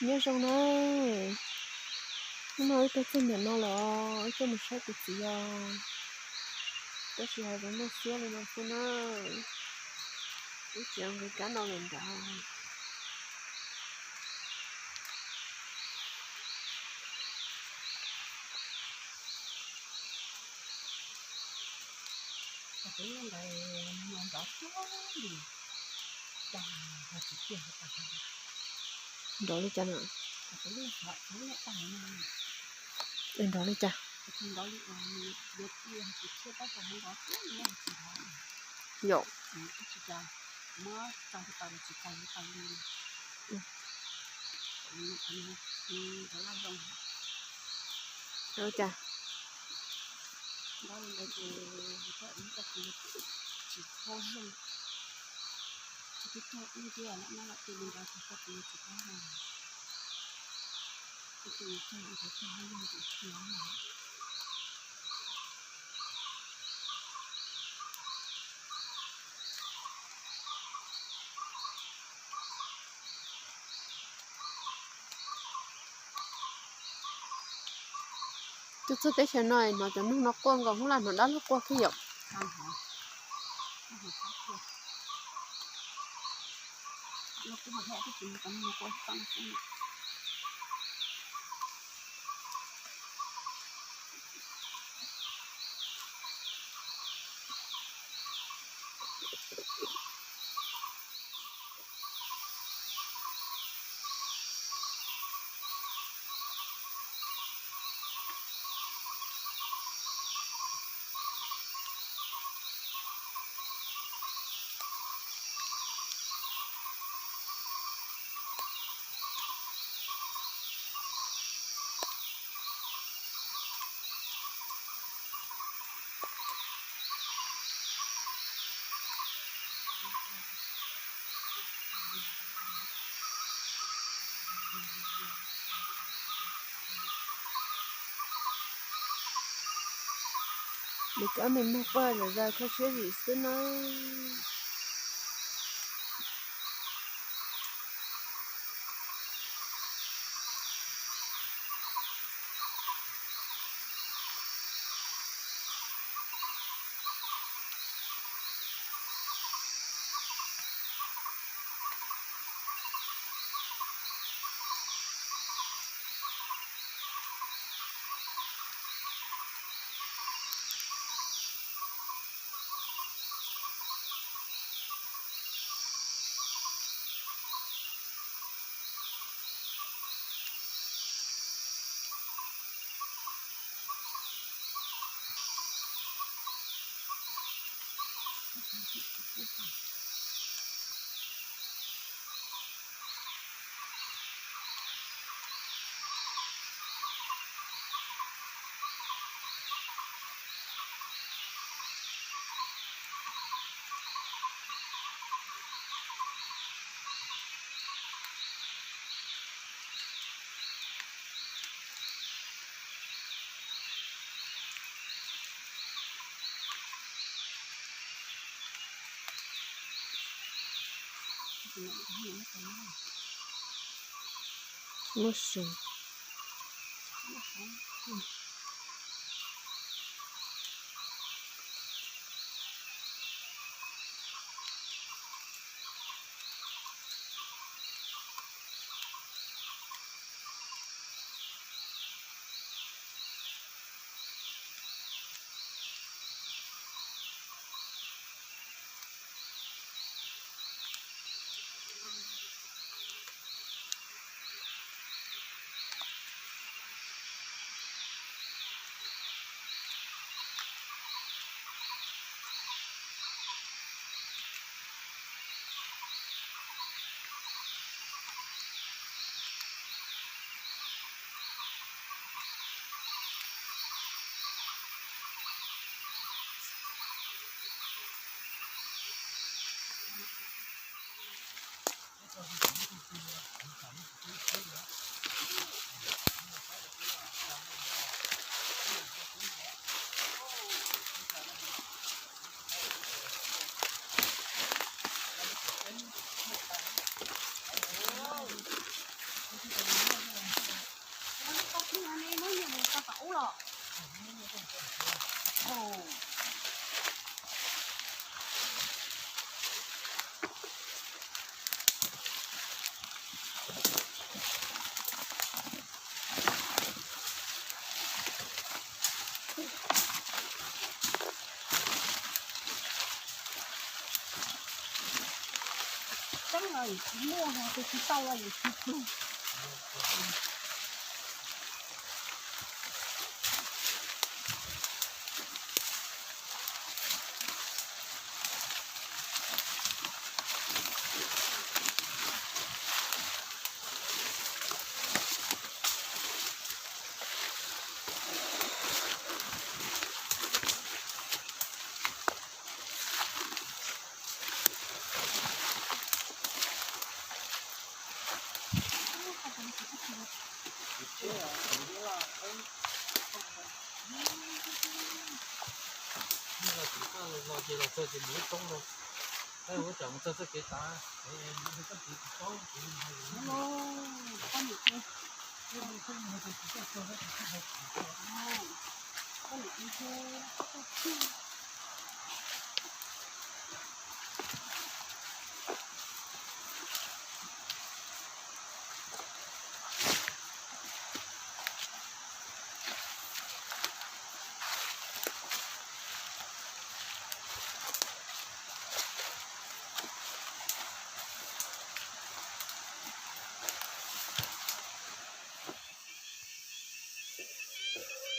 Nyob zoo na, hnub no wb tuaj txog ntawm no lawm, wb tuaj mus saib kuv txiv os. Tab sis hav zoov muaj xiab li no xwb na, wb tseem nqis kab no lawm nrad. Nrov li cas na? Nrov li cas? Yom. Nrov li cas? Tuaj txog teb chaws no hnov cov noog no quaj nkaus hnub laj hnov dab laug quaj kiag yom. Nws cov me muag quaj zom zaws kho siab zim xwb na. Muaj seev. Muaj ho tus tsis tau los yus tsis pw.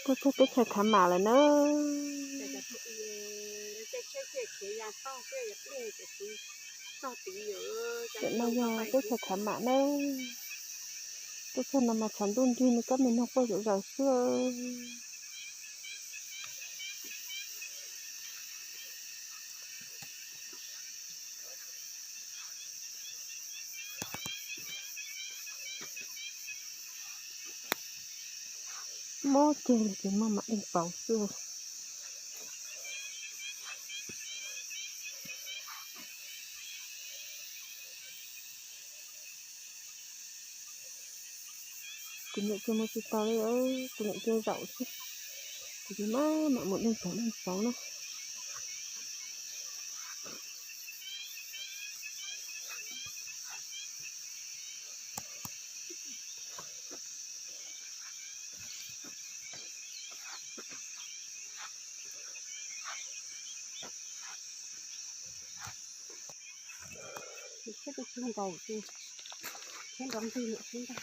Tuaj txog teb chaws Khav Mam lawm na. Ntawm no yog teb chaws Khav Mam na. Tuaj txog no mas tshav ntuj nrig, nws kab me noog quaj zom zaws xwb. Mob ceg li ces maj mam deeg pauv xwb. Kuv niam cia mus tsis tau li, kuv niam cia zaum xwb. Kuv cia maj mam mus deeg pauv deeg pauv na. Thiab tus tsis nkaus ces thiab nrov ntig lawm xwb ntag.